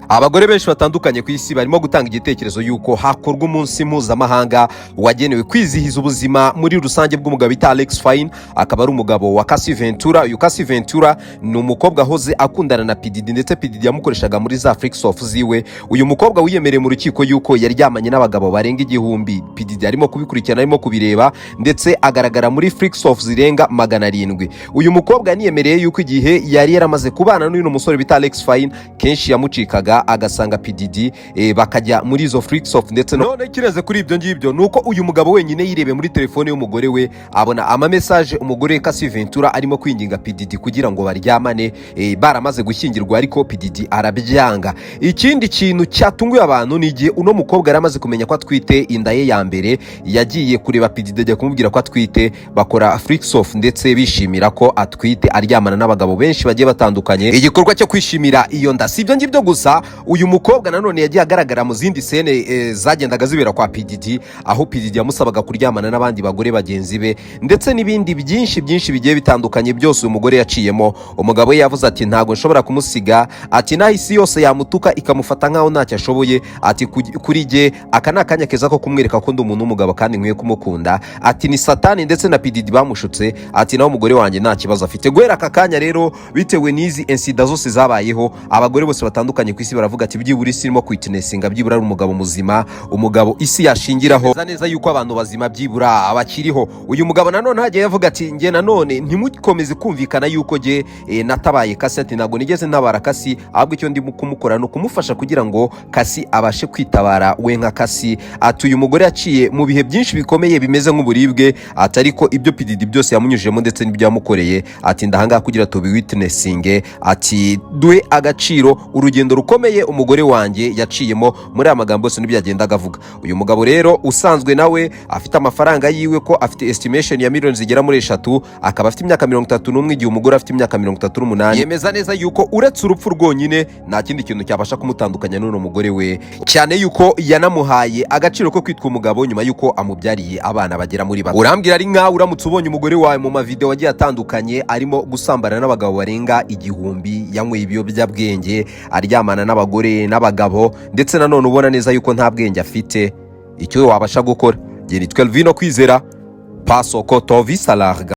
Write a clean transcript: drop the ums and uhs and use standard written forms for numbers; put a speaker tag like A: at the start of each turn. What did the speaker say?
A: Abagore benshi batandukanye ku isi barimo gutanga igitekerezo y'uko hakorwa umunsi mpuzamahanga wagenewe kwizihiza ubuzima muri rusange bw'umugabo bita Alex Fine, akaba ari umugabo wa Cassie Ventura. Uyu Cassie Ventura ni umukobwa ahoze akundana na P Diddy, ndetse P Diddy yamukoreshaga muri za freaks off ziwe. Uyu mukobwa wiyemereye mu rukiko y'uko yaryamanye n'abagabo barenga 1000. P Diddy arimo kubikurikirana, arimo kubireba, ndetse agaragara muri freaks off zirenga 700. Uyu mukobwa yaniyemereye yuko igihe yari yaramaze kubana n'uyu musore bita Alex Fine, kenshi yamucikaga agasanga P Diddy, bakajya muri izo freaks off. Ndetse none kireze kuri ibyo ngibyo ni uko uyu mugabo wenyine yirebeye muri telefone y'umugore we, abona ama message umugore we Cassie Ventura arimo kwinginga P Diddy kugira ngo baryamane, baramaze gushyingirwa, ariko P Diddy arabyanga. Ikindi kintu cyatunguye abantu ni igihe uno mukobwa yari amaze kumenya ko atwite inda ye ya mbere, yagiye kureba P Diddy, ajya kumubwira ko atwite, bakora freaks off ndetse bishimira ko atwite, aryamana n'abagabo benshi bagiye batandukanye, igikorwa cyo kwishimira iyo nda. Si ibyo ngibyo gusa, uyu mukobwa nanone yagiye agaragara mu zindi scene zagendaga zibera kwa P Diddy, aho P Diddy yamusabaga kuryamana n'abandi bagore bagenzi be, ndetse n'ibindi byinshi byinshi bigiye bitandukanye byose uyu mugore yaciyemo. Umugabo we yavuze ati: "Ntabwo nshobora kumusiga," ati: "Naho isi yose yamutuka ikamufata nkaho ntacyo ashoboye," ati: "Kuri jye aka ni akanya keza ko kumwereka ko ndi umuntu w'umugabo kandi nkwiye kumukunda," ati: "Ni Satani ndetse na P Diddy bamushutse," ati: "Naho umugore wanjye nta kibazo afite." Guhera aka kanya rero, bitewe n'izi incident zose zabayeho, abagore bose batandukanye ku isi baravuga ati: "Byibura isi irimo kwitnessinga byibura ari umugabo muzima, umugabo isi yashingiraho neza neza yuko abantu bazima byibura abakiriho." Uyu mugabo nanone hagiye yavuga ati: "Njye nanone ntimukomeze kumvikana yuko jye natabaye Cassie," ati: "Ntabwo nigeze ntabara Cassie, ahubwo icyo ndimo kumukora ni ukumufasha kugira ngo Cassie abashe kwitabara we nka Cassie." Ati: "Uyu mugore yaciye mu bihe byinshi bikomeye bimeze nk'uburibwe," ati: "Ariko ibyo P Diddy byose yamunyujijemo ndetse n'ibyo yamukoreye," ati: "Ndahangaha kugira tubiwitnessinge," ati: "Duhe agaciro urugendo rukomeye umugore wanjye yaciyemo." Muri aya magambo yose nibyo yagendaga avuga. Uyu mugabo rero usanzwe nawe afite amafaranga yiwe, ko afite estimation ya miliyoni zigera muri 3, akaba afite imyaka 31 igihe umugore afite imyaka 38, yemeza neza yuko uretse urupfu rwonyine nta kindi kintu cyabasha kumutandukanya n'uno mugore we, cyane yuko yanamuhaye agaciro ko kwitwa umugabo nyuma yuko amubyariye abana bagera muri batatu. Urambwira ari nkawe uramutse ubonye umugore wawe mu mavideo agiye atandukanye arimo gusambana n'abagabo barenga 1000, yanyweye ibiyobyabwenge, aryamana n'abagore n'abagabo, ndetse nanone ubona neza yuko nta bwenge afite, icyo wabasha gukora? Njye nitwa Elvino Kwizera Paso Koto Visa Larga.